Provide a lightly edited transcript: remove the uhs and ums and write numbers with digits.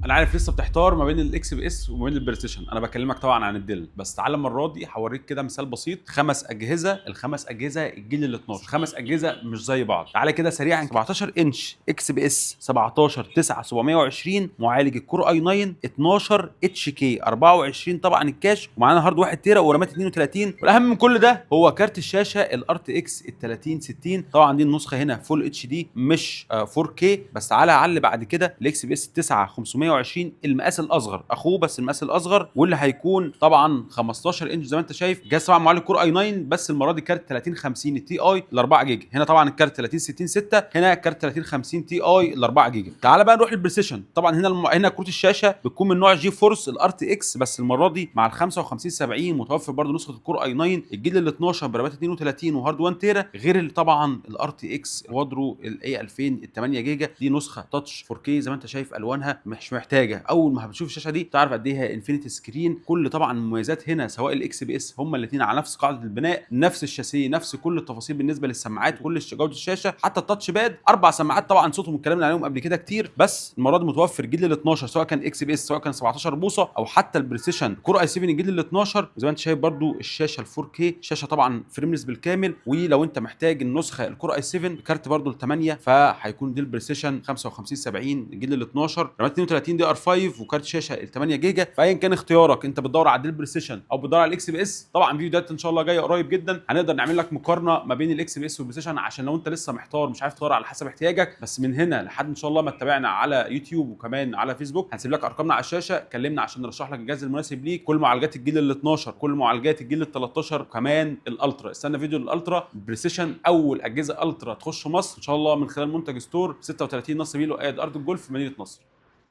انا عارف لسه بتحتار ما بين ال XPS وما بين ال Precision، انا بكلمك طبعا عن ال Dell، بس تعالى المرة دي هوريك كده مثال بسيط. خمس اجهزه، الخمس اجهزة الجيل ال 12، خمس اجهزة مش زي بعض. تعالى كده سريعا. 17 انش XPS 17 9 720، معالج ال Core i9 12 HK 24 طبعا ال cache، ومعانا hard 1 تيرا ورامات 32، والاهم من كل ده هو كارت الشاشة ال RTX ال 3060. طبعا دي النسخة هنا full HD مش 4K. بس تعالى على بعد كده ال XPS 9 520، المقاس الاصغر، اخوه بس المقاس الاصغر، واللي هيكون طبعا 15 انش زي ما انت شايف. جهاز طبعا معالج Core i9، بس المرة دي كارت 3050 Ti ال 4 جيجا. هنا طبعا الكارت 3060 6، هنا كارت 3050 Ti ال 4 جيجا. تعالى بقى نروح لل Precision. طبعا هنا كروت الشاشة بتكون من نوع GeForce ال RTX، بس المرة دي مع ال 55 70. متوفر برده نسخه ال Core i9 الجيل ال 12 برامات 32 و hard 1 تيرا، غير اللي طبعا ال RTX Quadro ال A 2000 ال 8 جيجا. دي نسخه touch 4K زي ما انت شايف، الوانها مش محتاجه، اول ما هتشوف الشاشة دي تعرف قد ايه هي infinity screen. كل طبعا المميزات هنا سواء ال XPS، هما الاثنين على نفس قاعدة البناء، نفس الشاسيه، نفس كل التفاصيل بالنسبة للسماعات، كل جوده الشاشه، حتى ال touch pad، اربع سماعات طبعا صوتهم اتكلمنا عليهم قبل كده كتير. بس المرة دي متوفر جيل ال 12 سواء كان XPS، سواء كان 17 بوصه، او حتى ال Precision Core i7 الجيل ال 12. وزي ما انت شايف برده الشاشة ال 4K، شاشة طبعا frameless بالكامل. ولو انت محتاج النسخة ال Core i7 كارت برده ال 8، فهيكون دي ال Precision 55 70 الجيل ال 12، رامات 32 DDR5، وكارت شاشة ال 8 جيجا. فايا كان اختيارك، انت بتدور على ال Precision او بتدور على ال XPS، طبعا فيديوهات ان شاء الله جاية قريب جدا هنقدر نعمل لك مقارنة ما بين ال XPS وال Precision، عشان لو انت لسه محتار مش عارف تختار على حسب احتياجك. بس من هنا لحد ان شاء الله ما تتابعنا على يوتيوب وكمان على فيسبوك، هنسيب لك ارقامنا على الشاشه، كلمنا عشان نرشح لك الجهاز المناسب ليك. كل معالجات الجيل ال 12، كل معالجات الجيل ال 13، وكمان ال Ultra. استنى فيديو ال Ultra Precision، اول اجهزة Ultra تخش مصر ان شاء الله من خلال منتج Store، 36 نصر بيه الوقاد، ارض الجولف، مدينة نصر.